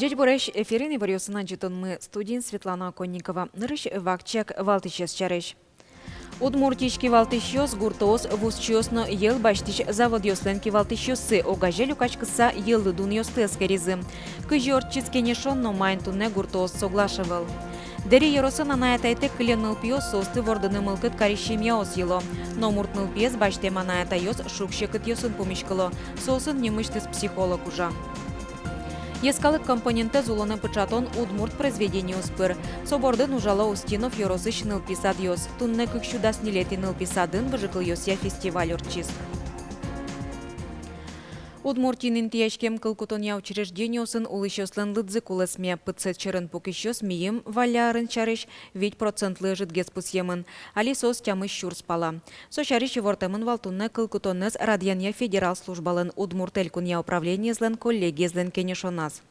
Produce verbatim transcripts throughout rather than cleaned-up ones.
Ӟечбуресь! Эфирын иворъёсын ӝытонмы, студиын Светлана Оконникова. Нырысь вакчияк валтӥсез сярысь. Удмуртиысь кивалтӥсьёс гуртоос, вузчиос но йӧл басьтӥсь заводъёслэн кивалтӥсьёссы огазе люкаськыса йӧллы дунъёсты эскеризы. Кызьы ортчиз кенешон но маин туннэ гуртоос соглаш ӧвӧл? Дэри ёросын анай-атайтэк кылем нылпиос, соосты вордыны мылкыд карись семьяос йыло. Но мурт нылпиез басьтэм анай-атайёс шуг-секытъёсын пумиськыло. Соосын нимысьтыз психолог ужа. Йӧскалык компонентэз улонэ пыӵатон удмурт произведениос пыр. Со бордын ужало Устинов ёросысь нылпи садъёс. Туннэ кык сю дас ньылетӥ нылпи садын выжыкылъёсъя фестиваль ортчиз. Удмуртиын интыяськем кылкутонъя учреждениосын улӥсьёслэн лыдзы кулэсме. Пытсэт сьӧрын пукисьёс мийым валлялэн сярысь вить процентлы ӧжытгес пусъемын. Али соос тямыс сюрс пала. Со сярысь ивортэмын вал туннэ кылкутонэз радъянъя федерал службалэн Удмурт Элькунъя управлениезлэн коллегиезлэн кенешоназ.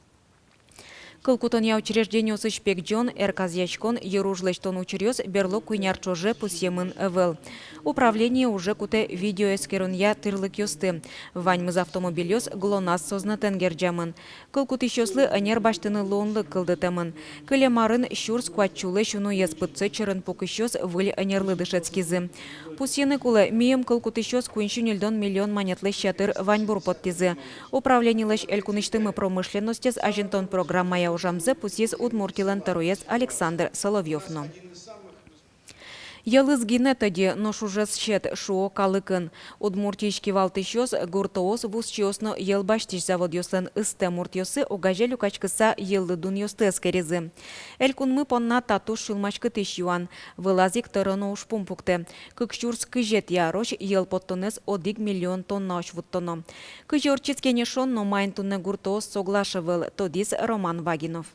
Кылкутонъя учреждениосысь пегӟон, эрказъяськон, йыружлэсьтон учыръёс берло куинь ар ӵоже пусъемын ӧвӧл. Управление уже кутэ видеоэскеронъя тирлыкъёсты. Ваньмыз автомобильёс ГЛОНАСС сӧзнэтэн герӟамын. Кылкутӥсьёслы ӧнер басьтыны луонлык кылдытэмын. Кылем арын сюрс куать сюлэсь уноез пытсэт сьӧрын пукисьёс выль ӧнерлы дышетскизы. Пусйыны кулэ, мийым кылкутӥсьёс куинь сю ньыльдон миллион манетлэсь ятыр ваньбур поттӥзы. Управленилэсь элькунысьтымы промышленностез азинтон программая ужамзэ пусйиз Удмуртилэн тӧроез Александр Соловьёв но. Йӧлыз гинэ тӧдьы, нош ужез сьӧд, шуо калыкын. Удмуртиысь кивалтӥсьёс гуртоос, вузчиос но йӧл басьтӥсь заводъёслэн ыстэм муртъёссы огазе люкаськыса йӧллы дунъёсты эскеризы. Элькунмы понна та туж сюлмаськытӥсь юан. Вылаз ик тӧро но ужпум пуктэ: кык сюрс кызетӥ арозь йӧл поттонэз одӥг миллион тоннаозь вуттоно. Кызьы ортчиз кенешон но маин туннэ гуртоос соглаш ӧвӧл, тодӥз Роман Вагинов.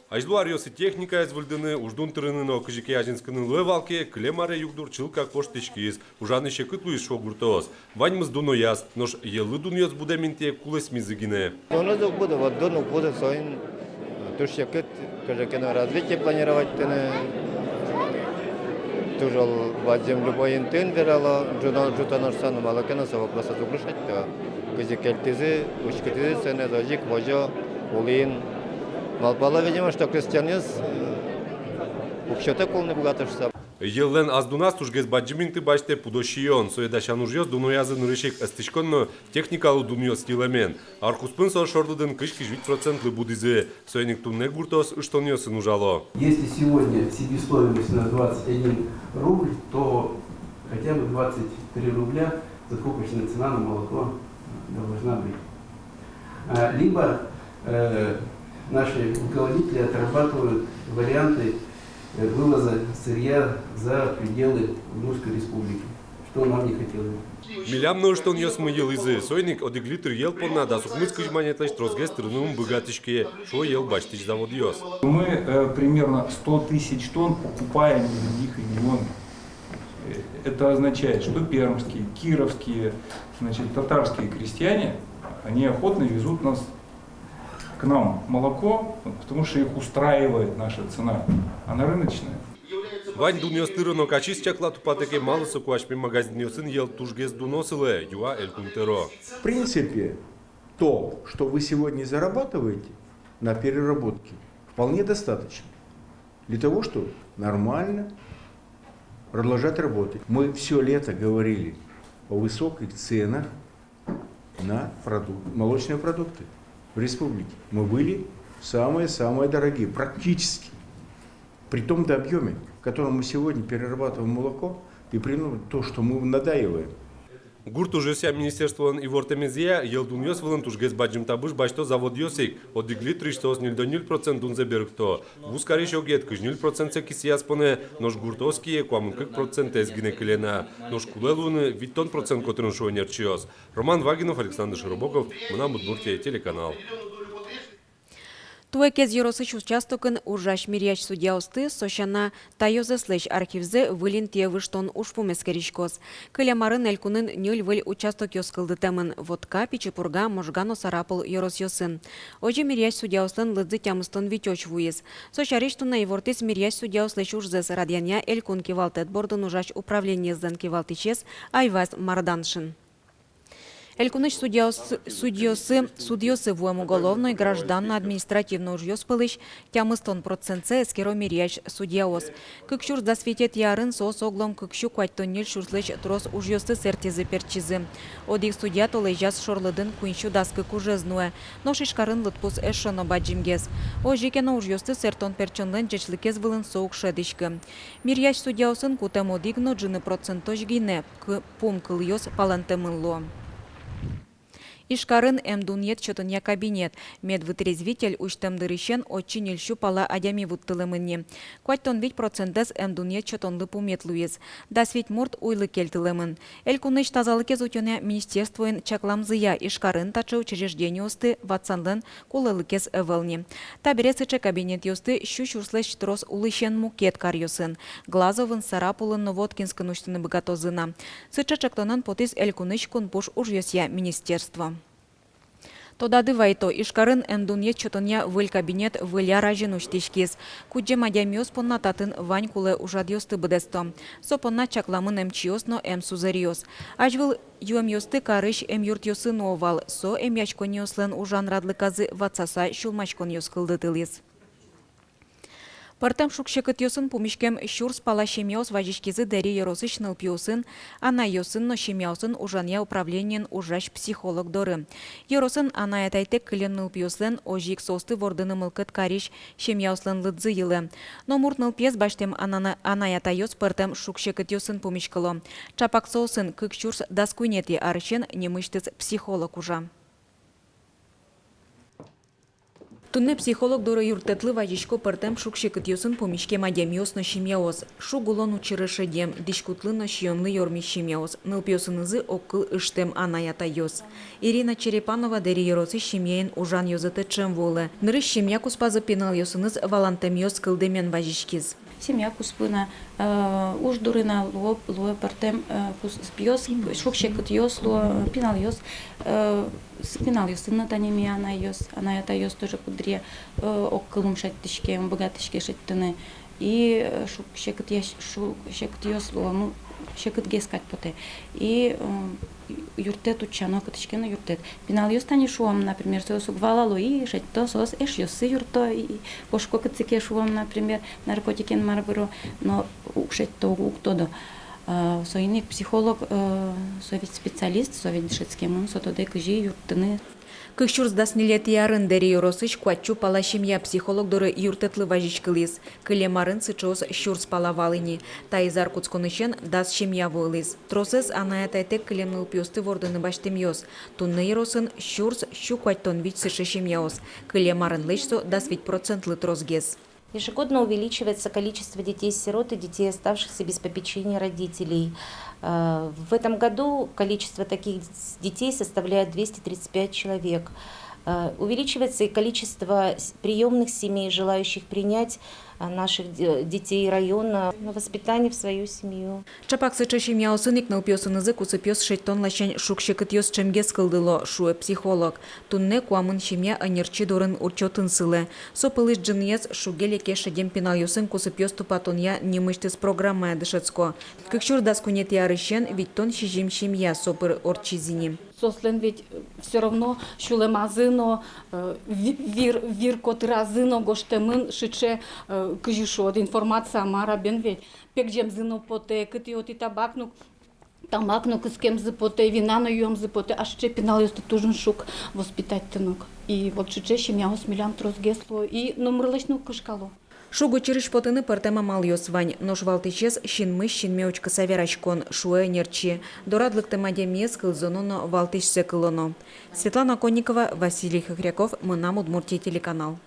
Азьло аръёсы техникаез выльдыны, уждун тырыны но кызьы ке азинскыны луэ вал ке, кылем аре югдур чылкак воштӥськиз. Ужаны секыт луиз, шуо гуртоос. Ваньмыз дунояз, нош йӧллы дунъёс будэм интые кулэсмизы гинэ. Дунъёс уг буды, вот дун уг буды, соин туж секыт кыӵе ке но развитие планироватьтыны. Туж ӧвӧл бадӟым, любой интыын верало, ӝуно, ӝутоно шуса, но малы ке но со вопросэз уг решатьто. Кызьы кельтӥзы, уськытӥзы сынэз, озьы ик возё улӥын. Малпало, видимо, что крестьянъёс, э, уксётэк улыны быгато шуса. Йӧллэн ас дуназ тужгес бадӟым инты басьтэ пудо сиён. Сое дасян ужъёс дуноязы нырысь ик эстӥськон но техникалы дунъёс йылэмен. Ар куспын соос шорлыдын кызь-кызь вить процентлы будӥзы. Соин ик туннэ гуртоос ыштонъёсын ужало. Если сегодня себестоимость у нас двадцать один рубль, то хотя бы двадцать три рубля закупочная цена на молоко должна быть. А, либо, э, наши руководители отрабатывают варианты, э, вывоза сырья за пределы Удмуртской Республики, что нам не хотелось бы. Милям но ыштонъёсмы йылӥзы, соин ик одӥг литр йӧл понна дас укмыс кызь манетлэсь тросгес тырыны ум быгатӥське, шуо йӧл басьтӥсь заводъёс. Мы, э, примерно сто тысяч тонн покупаем из других регионов. Э, это означает, что пермские, кировские, значит, татарские крестьяне, они охотно везут нас к нам молоко, потому что их устраивает наша цена, она рыночная. Вань дунъёс тыро но качиз чакла тупатэке, малы соку асьме магазинъёсын йӧл тужгес дуно сылэ, юа Элькун тӧро. В принципе, то, что вы сегодня зарабатываете на переработке, вполне достаточно для того, чтобы нормально продолжать работать. Мы всё лето говорили о высоких ценах на продукт-, молочные продукты в республике. Мы были самые-самые дорогие, практически. При том объёме, в котором мы сегодня перерабатываем молоко, и при том, то, что мы надаиваем. Гурт ужъёсъя министерстволэн ивортэмезъя, йӧл дунъёс вылын тужгес бадӟым табыш басьто заводъёс ик. Одӥг литрысь соос ньыльдон ньыль процент дунзэ берыкто. Вузкарись огет кызь ньыль процентсэ кисыяз понэ, нош гуртоос кие куамын кык процентэз гинэ кыле на. Нош кулэ луыны витьтон процент котырын, шуо ӧнерчиос. Роман Вагинов, Александр Широбоков, «Мынам Удмуртие» телеканал. Туэ Кез ёросысь участокын ужась миръясь судьяосты, со сяна, та ёзэслэсь архивзэ выль интые выжтон ужпум эскериськоз. Кылем арын элькунын ньыль выль участокъёс кылдытэмын: Вотка, Пичи Пурга, Можга но Сарапул ёросъёсын. Озьы миръясь судьяослэн лыдзы тямыстон витёзь вуиз. Со сярысь туннэ ивортӥз миръясь судьяослэсь ужзэс радъянъя элькун кивалтэт бордын ужась управлениезлэн кивалтӥсез Айваз Марданшин. Элькунысь судьяос-, судьёсы, судъёсы вуэм уголовной, гражданной, административной ужъёс пӧлысь тямыстон процентсэ эскеро миръясь судьяос. Кык сюрс дас витетӥ арын соос оглом кык сю куатьтон ньыль сюрслэсь трос ужъёсты сэрттӥзы-пертчизы. Одӥг судья толэзяз шорлыдын куинь сю дас кык ужез нуэ, нош Ижкарын лыдпус эшшо но бадӟымгес. Озьы ке но, ужъёсты сэрттон-пертчонлэн ӟечлыкез вылын со уг шӧдӥськы. Миръясь судьяосын кутэм одӥг но ӝыны процентозь гинэ кы-, пум кылъёс палэнтэмын луо. Ижкарын эмдунъет сётонъя кабинет, медвытрезвитель усьтэм дырысен отчы ньыль сю пала адями вуттылэмын ни. Куатьтон вить процентэз эмдунъет сётонлы пумит луиз. Дас вить мурт уйлы кельтылэмын. Элькунысь тазалыкез утёнъя министерствоын чакламзыя, Ижкарын таӵе учреждениосты ватсанлэн кулэлыкез ӧвӧл ни. Табере сыӵе кабинетъёсты сю сюрслэсь трос улӥсен мукет каръёсын, Глазовын, Сарапулын но Воткинскын усьтыны быгатозы на. Сыӵе ӵектонэн потӥз элькунысь кунпуш ужъёсъя министерство. Тодады вайто, Ижкарын эмдунъет сётонъя выль кабинет выль ар азьын усьтӥськиз. Кудӟем адямиос понна татын вань кулэ ужрадъёсты быдэсто. Со понна чакламын эмчиос но эмсузэръёс. Азьвыл юэмъёсты карысь эмъюртъёсы нуо вал, со эмъяськонниослэн ужан радлыказы ватсаса сюлмаськонъёс кылдытылӥз. Пӧртэм шуг-секытъёсын пумиськем сюрс пала семьяос вазиськизы Дэри ёросысь нылпиосын, анайёсын но семьяосын ужанъя управлениын ужась психолог доры. Ёросын анай-атайтэк кылем нылпиослэн, озьы ик соосты вордыны мылкыд карись семьяослэн лыдзы йылэ. Но мурт нылпиез басьтэм анана-, анай-атайёс пӧртэм шуг-секытъёсын пумиськыло. Ӵапак соосын кык сюрс дас куинетӥ арысен нимысьтыз психолог ужа. Туннэ психолог доры юрттэтлы вазисько пӧртэм шуг-секытъёсын пумиськем адямиос но семьяос. Шуг улон учыре шедем, дӥськутлы но сиёнлы ёрмись семьяос, нылпиосынызы огкыл ыштэм анай-атайёс. Ирина Черепанова Дэри ёросысь семьяен ужан ёзэтэ ӵем вуылэ. Нырысь семья куспазы пиналъёсыныз валантэмъёс кылдэмен вазиськиз. Семья куспын, э, уж дурын луо, луо пӧртэм, э, кус-, пиос, шуг-секытъёс луо, пиналъёс, э, с-, пиналъёсын но тани ми анайёс, анай-атайёс тоже куддыръя, э, огкыл ум шедьтӥське, ум быгатӥське шедьтыны. И, э, шуг-секытъя-, шуг-секытъёс луо, ну, секытгес кадь потэ. И, э, юрттэт утчано, кытысь ке но юрттэт. Пиналъёс тани, шуом, например, соос уг валало, и шедьто, соос эшъёссы юртто, и, и кошко кытчы ке, шуом, например, наркотикен мар выро, но уг шедьто, уг, уг тодо. А, соин ик психолог, э, со ведь специалист, со ведь дышетскемын, со тодэ, кызьы юрттыны. Кык сюрс дас ньылетӥ арын Дэри ёросысь куать сю пала семья психолог доры юрттэтлы вазиськылӥз. Кылем арын сыӵеос сюрс пала вал ини. Таиз ар кутсконысен дас семья вуылӥз. Тросэз анай-атайтэк кылем нылпиосты вордыны басьтэмъёс. Туннэ ёросын сюрс сю куатьтон вить сыӵе семьяос. Кылем арынлэсь со дас вить процентлы тросгес. Ежегодно увеличивается количество детей-сирот и детей, оставшихся без попечения родителей. Э, в этом году количество таких с-, детей составляет двести тридцать пять человек. Э, увеличивается и количество с-, приёмных семей, желающих принять, а, наших де-, детей района на воспитание в свою семью. Ӵапак сыӵе семьяосын ик нылпиосынызы кусыпъёс шедьтон ласянь шуг-секытъёс ӵемгес кылдыло, шуэ психолог. Туннэ куамын семья ӧнерчи дорын учётын сылэ. Со пӧлысь ӝыныез шуге-леке шедем пиналъёсын кусыпъёс тупатонъя нимысьтыз программая дышетско. Кык сюрс дас куинетӥ арысен витьтон сизьым семья со пыр ортчиз ини. Соослэн ведь, э, всё равно сюлэмазы но, э, ви-, вир, вир котыразы но гожтэмын сыӵе, э, кызьы шуод, информация, мар-а бен ведь. Пегӟемзы но потэ, кытӥ-отӥ табак но, тамак но кыскемзы потэ, вина но юэмзы потэ, а сыӵе пиналъёсты туж ик шуг воспитатьтыны ук. И вот сыӵе семьяос милям тросгес луо, и номырлэсь но уг кышкало. Шуг учырысь потыны пӧртэм амалъёс вань, нош валтӥсез — синмысь синме учкыса вераськон, шуэ ӧнерчи. Дорад лыктэм адямиез кылзоно но валтӥссэ кылоно. Светлана Конникова, Василий Хохряков, «Мынам Удмуртие» телеканал.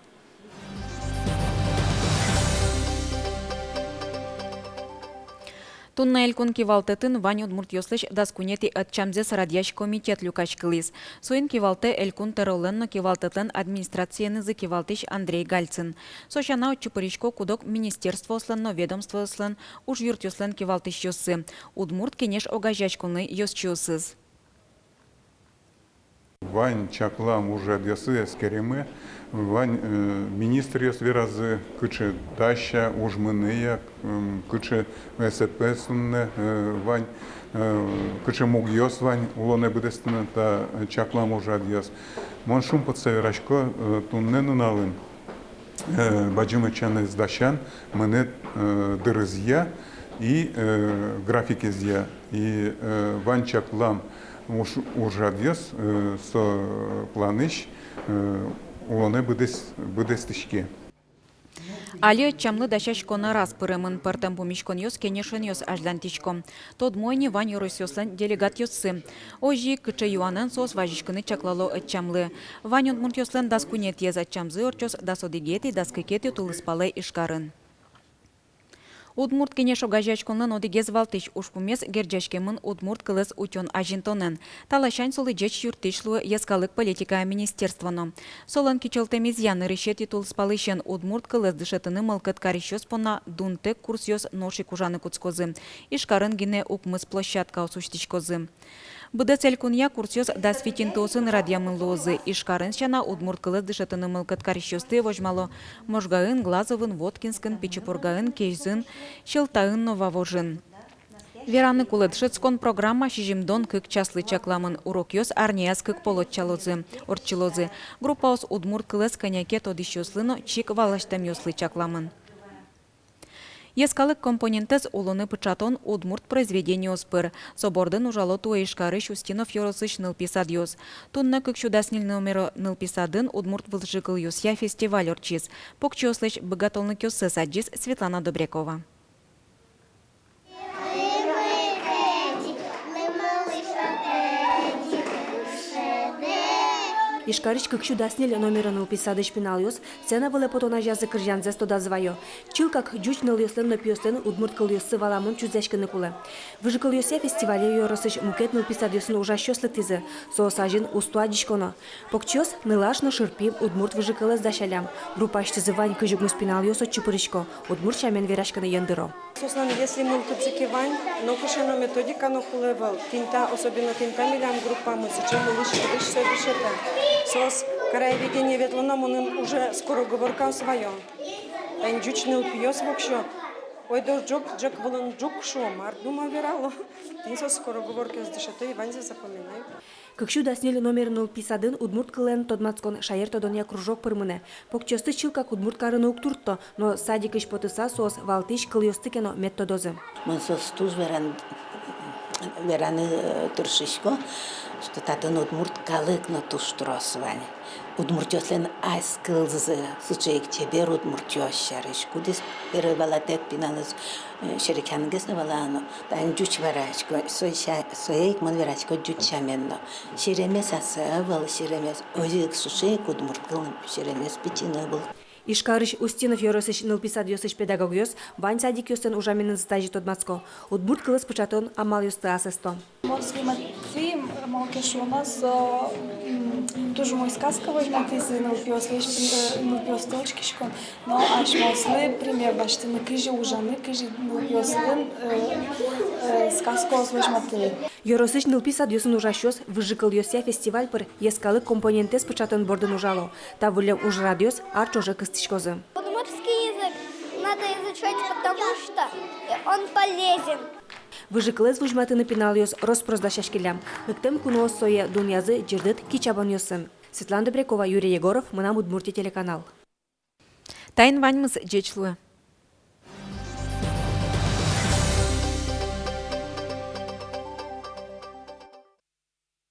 Туннэ элькун кивалтэтын вань удмуртъёслэсь дас куинетӥ ӧтчамзэс радъясь комитет люкаськылӥз. Соин кивалтэ Элькун тӧролэн но кивалтэтлэн администрациенызы кивалтӥсь Андрей Гальцин. Со сяна, отчы пырисько куд-ог министерствоослэн но ведомствоослэн, ужъюртъёслэн кивалтӥсьёссы, «Удмурт кенеш» огазеяськонлэн ёзчиосыз. Вань чаклам ужрадъёсы эскеремын, вань, э, министръёс веразы, кыӵе дася, уж мынэ-а, м, кыӵе эсэпэз туннэ, э, вань. Э, кыӵе мугъёс вань улонэ быдэстыны та, э, чаклам ужрадъёс. Мон шумпотыса верасько, э, туннэ нуналын, э, бадӟым ӧтчанэз дасян мынэ, э, дырызъя и, э, графиказъя. И, э, вань чаклам уж-, ужрадъёс, э, со планысь, э, улонэ быдэс-, быдэстӥське. Али ӧтчамлы дасяськон араз пыремын, пӧртэм пумиськонъёс, кенешонъёс азьланьтӥсько. Тодмо ини вань ёросъёслэн делегатъёссы. Озьы ик кыӵе юанэн соос вазиськыны чаклало ӧтчамлы. Вань удмуртъёслэн дас куинетӥез ӧтчамзы ортчоз дас одӥгетӥ, дас кыкетӥ тулыспалэ Ижкарын. Удмурт Кенеш огазеяськонлэн одӥгез валтӥсь ужпумез герӟаськемын удмурт кылэз утён-азинтонэн. Та ласянь солы ӟеч юрттӥсь луэ йӧскалык политикая министерство но. Солэн кичӧлтэмезъя нырысетӥ тулыспалысен удмурт кылэз дышетыны мылкыд карисьёс понна дунтэк курсъёс нош ик ужаны кутскозы. Ижкарын гинэ укмыс площадкаос усьтӥськозы. Быдэс элькунъя курсъёс дас вить интыосын радъямын луозы. Ижкарын сяна удмурт кылэз дышетыны мылкыд карисьёсты возьмало Можгаын, Глазовын, Воткинскын, Пичи Пургаын, Кезьзын, Сьӧлтаын но Вавожын. Вераны кулэ, дышетскон программа сизьымдон кык часлы чакламын, урокъёс арняяз кык пол ортчылозы, ортчылозы. Группаос удмурт кылэз кӧня ке тодӥсьёслы но чик валасьтэмъёслы чакламын. Йӧскалык компонентэз улонэ пыӵатон удмурт произведениос пыр. Со бордын ужало туэ Ижкарысь Устинов ёросысь нылпи садъёс. Туннэ кык сю дас ньыль номеро нылпи садын удмурт выжыкылъёсъя фестиваль ортчиз. Покчиослэсь быгатонлыкъёссэс адӟиз Светлана Добрякова. Ижкарысь кык сю дас ньыль номеро нылпи садысь пиналъёс сцена вылэ потон азязы кырӟанзэс тодазы ваё. Чылкак ӟуч нылъёслэн но пиослэн удмурт кылъёссы валамон чузъяськыны кулэ. Выжыкылъёсъя фестивале ёросысь мукет нылпи садъёсын ужасьёс лыктӥзы. Соос азьын усто адӟиськоно. Покчиос нылаш но шырпи удмурт выжыкылэз дасяллям. Группаысьтызы вань кызь укмыс пиналъёс отчы пырисько, удмурт сямен вераськыны ӧндыро. Соослэн если мылкыдзы ке вань, нокыӵе но методика но кулэ ӧвӧл. Тӥни та, особенно тӥни та милям группамы сыӵе мылысь-кыдысь сое дышета. Соос краеведение ветло но, мыным уже скороговоркаос ваё. Тани ӟуч нылпиос воксё: ойдо ӝӧк, ӝӧк вылын ӝук шуо, мар, думаю, верало. Тӥни соос скороговоркаез дышето и ваньзэ запоминают. Кык сю дас ньыль номеро нылпи садын удмурт кылэн тодматскон шаертодонъя кружок пыр мынэ. Покчиосты чылкак удмурт карыны уг туртто, но садикысь потыса соос валтӥсь кылъёсты ке но мед тодозы. Мон соосты туж веран-, вераны, э, тыршисько, что татын удмурт калык но туж трос вань. Удмуртъёслэн ас кылзы, сыӵе ик чебер удмуртъёс сярысь. Кудӥз первой валатэк пиналыз, э, серекъянгес но валано, тани ӟуч верасько, со ся-, сое ик мон верасько ӟуч сямен но. Серемес ассэ ӧвӧл, серемес, озьы ик сыӵе ик удмурт кылын серемес пичи но ӧвӧл. Ижкарысь Устинов ёросысь нылпи садъёсысь педагогъёс вань садикъёслэн ужаменызы тазьы тодматско, удмурт кылэз пыӵатон амалъёсты асэсто. Мон снимать, малы ке шуоно, со, м, туж умой сказка возьматӥзы нылпиослэсь, э, нылпиосты учкиськон. Но асьмеослы пример басьтыны, кызьы ужаны, кызьы нылпиослы, э, э, сказкаос возьматыны. Ёросысь нылпи садъёсын ужасьёс выжыкылъёсъя фестиваль пыр йӧскалык компонентэз пыӵатон бордын ужало. Та выллем ужрадъёс ар ӵоже кыстӥськозы. Удмуртский язык надо изучать, потому что он полезен. Выжыкылэз возьматыны пиналъёс рос-прос дасяськиллям. Лыктэм куноос сое дунъязы ӟырдыт кичабонъёсын. Светлана Добрякова, Юрий Егоров, «Мынам Удмуртие» телеканал. Таин ваньмыз, ӟеч луэ.